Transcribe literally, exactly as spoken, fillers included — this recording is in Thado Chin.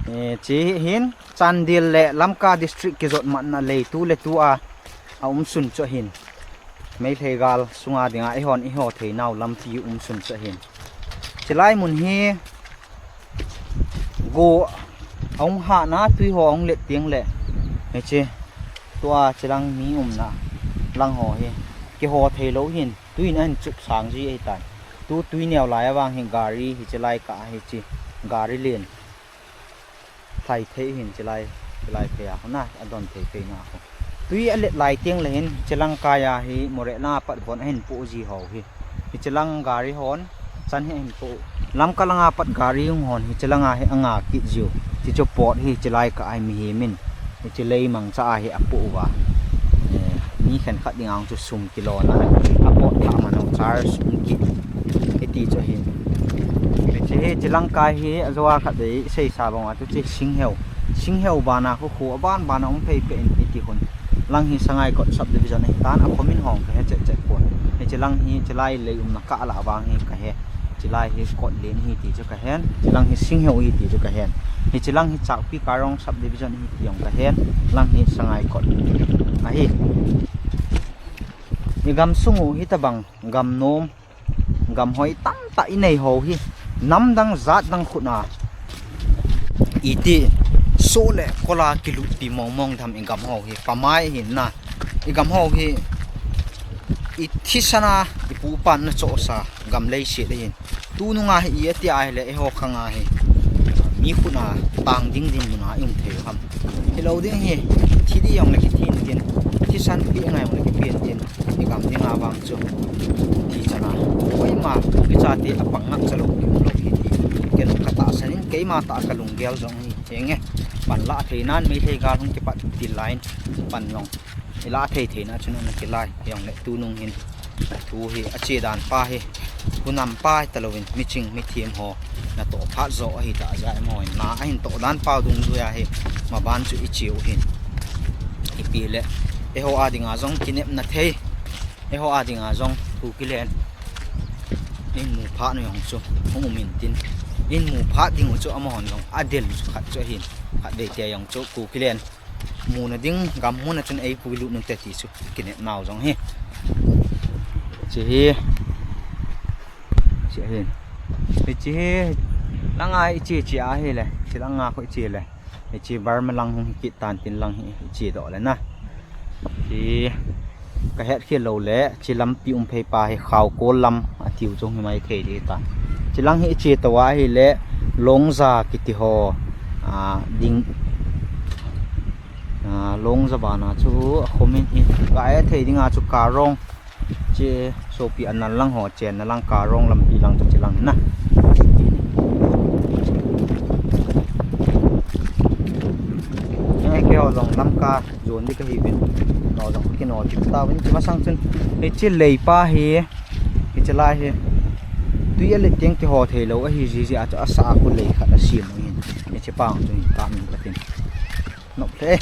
Eh, chi hin Chandel le Lamka district kijot matna lei tu le tu a, a umsun chu hin. Meitei gal sunga dinga ihon iho theinau lampi umsun chu hin. Chilai mun hi go aung ha na tui ho aung let tiang le. Hichi tua chilang mi umna lang ho hi. Kiho thei lou hin. Tui na hin chuk sang ji ahi tan. Tu tui neo lai avang hi gari hi chilai ka hi chi. Gari len. Thai thei hin chilai, chilai thei a hona, adon thei thei na ho. Tui alet lai tiang le hin, chilang kai a hi, Moreh langa pat bon ahin pu ji ho hi. Hi chilang gari hon, chan hi ahin pu. Lamka langa pat gari hung hon, hi chilanga hi anga kit jiu. Chi chu pot hi chilai ka ai mi hi min. Hi chilai mang cha a hi apu uva. Eh, mi khen khat ding ang chu sum kilo na. Apot tha mano charge sum ki. Iti chu hin. Hichi hi chilang kai hi ajoa khat dei sei sa bang a tu chi Singheu. Singheu bana khu khu aban bana um phei pe in iti hun. Lang hi Sangaikot subdivision hi tan a khomin hong ka he chet chet pon. Hichi lang hi chilai lei umna ka la vang hi ka he. Chilai hi Kotlen hi ti chu ka hen. Chilang hi Singheu hi ti chu ka hen. Hichi lang hi Chakpi Karong subdivision hi ti jong ka hen. Lang hi Sangaikot. Ahi. I gam sung u hi tabang gam nom, gam hoi tamtah i nei ho hi, namdang jatdang khut a iti so le kola kilupi mong mong dam i gam ho hi, pamai hin na, i gam ho hi, i thisan a, i pu pan na chohsa, gam leiset ahin. Tunung a hi i ati a hile, eiho khang a hi, mi khut a tang ding ding mun a i um thei u ham. Hilou ding hi, thi di jong le kithin tin, thisan pi ngai jong le kipen tin, i gam ding a vang chu. Thi chana, koima, kicha te a pang ngap cha lou, ki um lou hi ti. Ken ka tahsan in, keima tah ka lunggel jong hi, henge. Pan la thei nan, Meitei gal hung kipat til lai in, pan jong. I la thei thei na chun na kilai, jong le tunung hin. Thu hi, a che dan pa hi. Hunam pa hi talou in, miching, mithem ho. Na to phat jo ahi ta ja mo in. Na ahin to dan pa dungjuia hi. Maban chu i che u hin. Ipi le. Eiho a dinga jong kinepna thei. Eiho a dinga jong Kukiland. In mu phat nu jong chu. Hung um in tin. In mu phat ding u chu amahon jong. A del chu khat chu hin. Khat vei te jong chu Kukiland. Muna ding, gam muna chun ei pui lut nung te ti chu kinep nau jong hi. Chi hi. Chi hi. Hi chi hi. Langa hi chi chi a hi le. Chi langa khu chi le. Hi chi Burma lang hung hi kit tan tin lang hi chi do le na. Chi Ka het khel lou le, chi lampi um phei pa hi Khaokol lam a tiu chung hi mai thei di ta. Chi lang hi i che to a hi le, Longja kiti ho, a, ding, a, Longja bana chu a khomin hi, ka e thei dinga chu Karong, chi sopi a nal lang ho, chen na lang Karong lampi lang chu chi lang na. E, keiho jong Lamka jon di ka hi vin. Keiho jong ka kino di ta vin, chi masang chun. Hichi lei pa hi, hichi lai hi. Tui a le tiang kiho thei lou, a hi ji ji a chu a sa a khu lei khat a siam u hin. Hichi pa ang chu hin ka min ka tin. Nop le.